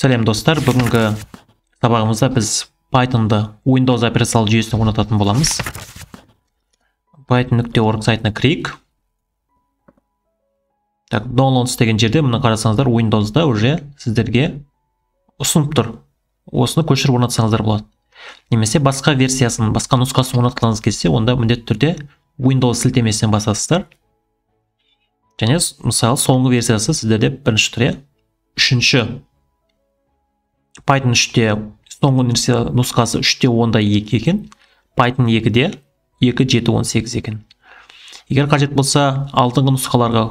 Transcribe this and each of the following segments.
Сәлем достар, бүгінгі сабағымызда біз Python'ды Windows операциялық жүйесіне орнататын боламыз. Python.org сайтына кірейік. Так, Downloads деген жерде мына қарасаңыздар, Windows'да уже сіздерге ұсынып тұр. Осыны көшіріп орнатсаңыздар болады. Немесе басқа версиясын, басқа нұсқасын орнатқыңыз келсе, онда міндетті түрде Windows сілтемесіне басасыздар. Және мысалы соңғы версиясы сіздерде бірінші түрі, үшінші Python 3-те соңғы нұсқасы 3.10.2 екен, Python 2-де 2.7.18 екен. Егер қажет болса, алдыңғы нұсқаларға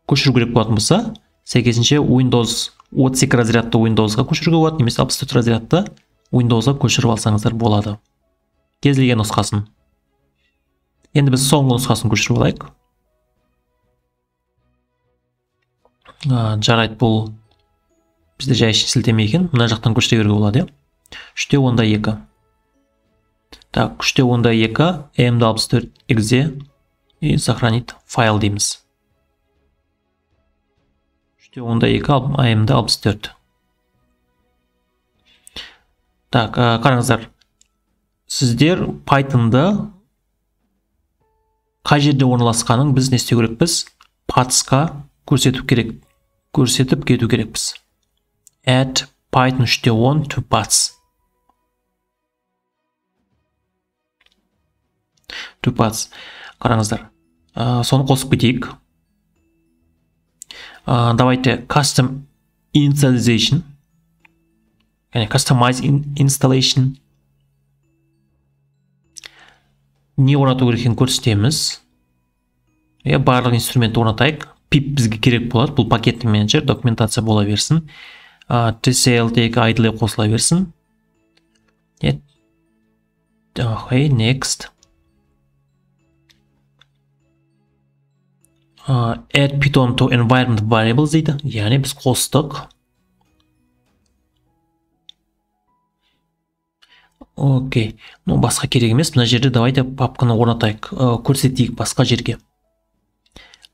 көшіру керек болатын болса, сәйкесінше Windows 32 разрядты Windowsға көшіруге болады, немесе 64 разрядты Windowsға көшіріп алсаңыздар болады. Кез келген нұсқасын. Енді біз соңғы нұсқасын көшіріп алайық. Жарайды, бұл бізде жай сілтеме екен, мына жақтан көшіре беруге болады, 3.10.2. Так, 3.10.2 m64 exe и сохранить файл дейміз. 3.10.2 m64. Так, қараңыздар, сіздер Python'ды қай жерде орналасқанын біз не істеу керекпіз? Pathsқа көрсетіп керек, көрсетіп кету керекпіз. Add Python 3.10 to paths. To paths. Қараңыздар, соны қосып кетейік. Давайте custom initialization, яғни customize installation. Не орнату керек екенін көрсетеміз. Барлық инструментті орнатайық. Pip бізге керек болады. Бұл пакетті менеджер, документация бола берсін. TCL2 IDLE қосыла берсін. Okay, next. Add Python to environment variables дейді. Яғни біз қостық. Окей. Ну, басқа керек емес. Мына жерде давайте папканы орнатайық, көрсетейік басқа жерге.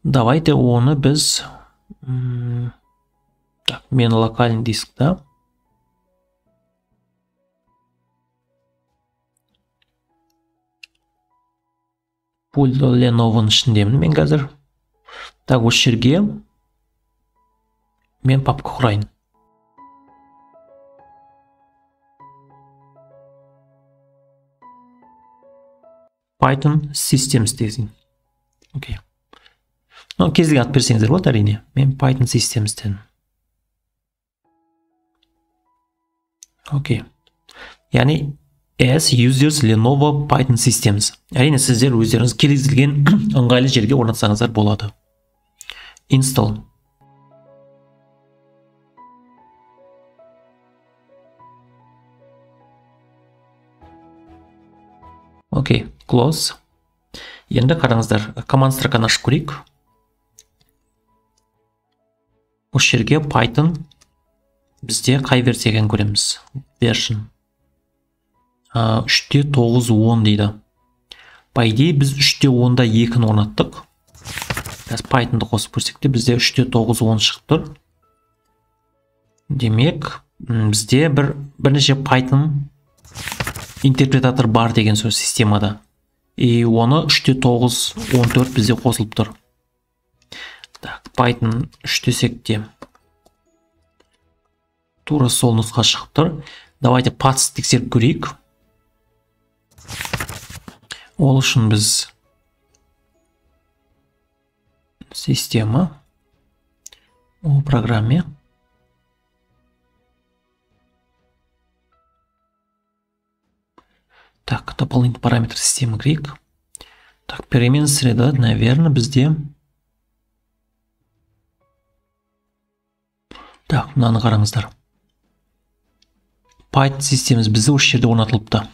Давайте оны біз, так, мен локальный дискта. Пульт Lenovo'ның ішіндемін мен қазір. Так, осы жерге мен папка құрайын. Python Systems десең. Окей. Ну, кез келген ат берсеңіздер болады, әрине. Мен Python Systems дедім. Окей. Яғни S users Lenovo Python Systems. Әрине сіздер өздеріңіз кез келген ыңғайлы жерге орнатсаңыздар болады. Install. Окей, close. Енді қараңыздар, команд строканы ашып көрейік. Осы жерге Python бізде қай версия екенін көреміз. Version 3.9.10 дейді. По идее біз 3.10.2-ні орнаттық. Қазір Python'ды қосып көрсек те бізде 3.9.10 шығып тұр. Демек, бізде бірнеше Python интерпретатор бар деген сөз системада. И оны 3.9.14 бізде қосылып тұр. Так, Python 3 десек те тура сол нұсқа шығып тұр. Давайте paths тексеріп көрейік. Ол үшін біз система о программе так, дополнительный параметр системы кірейік. Так, переменная среда, наверное, бізде. Так, мынаны қараңыздар. Python системасы бізде осы жерде орнатылыпты.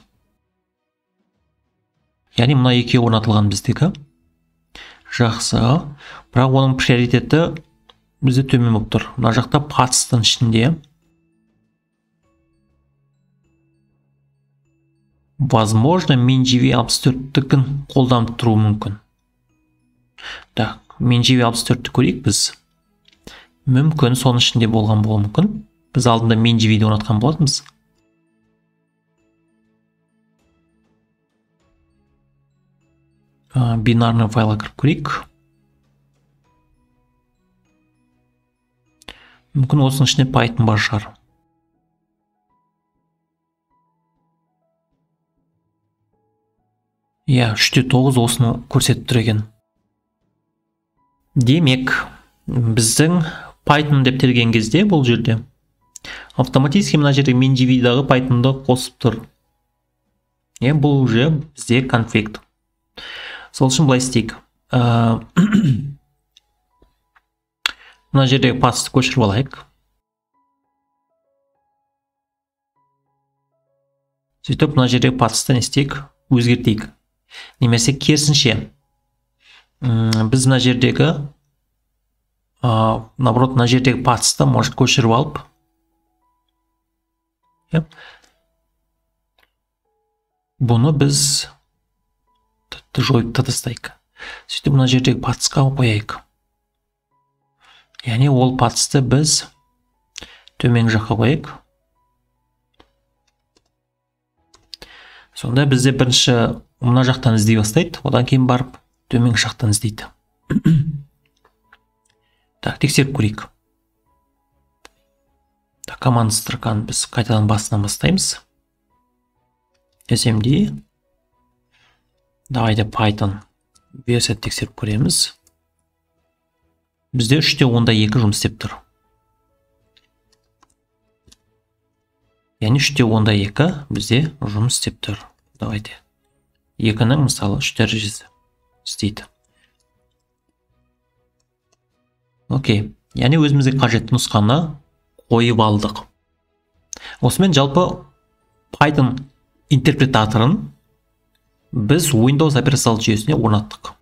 Яғни мына екеуі орнатылған біздегі. Жақсы. Бірақ оның приоритеті бізде төмен болып тұр. Мына жақта paths-тың ішінде возможно MinGW64-тікін қолданып тұруы мүмкін. Так, MinGW64-ті көрейік біз. Мүмкін соның ішінде болған болуы мүмкін. Біз алдында MinGW-ді орнатқан болатынбыз. Бинарный файлға кіріп көрейік. Мүмкін осының ішінде Python бар шығар. Иә, 3.9 осыны көрсетіп тұр екен. Демек, біздің Python деп терген кезде бұл жерде автоматически мына жерде MinGW-дағы Pythonды қосып тұр. Бұл уже бізде конфликт. Сол үшін былай істейік. Мына жердегі пасты көшіріп алайық. Сөйтіп мына жердегі пасты не істейік? Өзгертейік. Немесе керісінше, біз мына жердегі, наоборот, мына жердегі пасты может көшіріп алып, бұны біз жойып та тастайық. Сөйтіп мына жердегі патсқа қояйық. Яғни ол патсты біз төменгі жаққа қояйық. Сонда бізде бірінші мына жақтан іздей бастайды, одан кейін барып төменгі жақтан іздейді. Так, тексеріп көрейік. Так, команда строканы біз қайтадан басынан бастаймыз. SMD. Давайте Python версия тексеріп көреміз. Бізде 3.2 жұмыс істеп тұр. Яғни 3.2 бізде жұмыс істеп тұр. Давайте. 2-нің мысалы 3 дәрежесі істейді. Окей. Яғни өзімізге қажетті нұсқаны қойып алдық. Осымен жалпы Python интерпретаторын біз Windows операциялық жүйесіне орнаттық.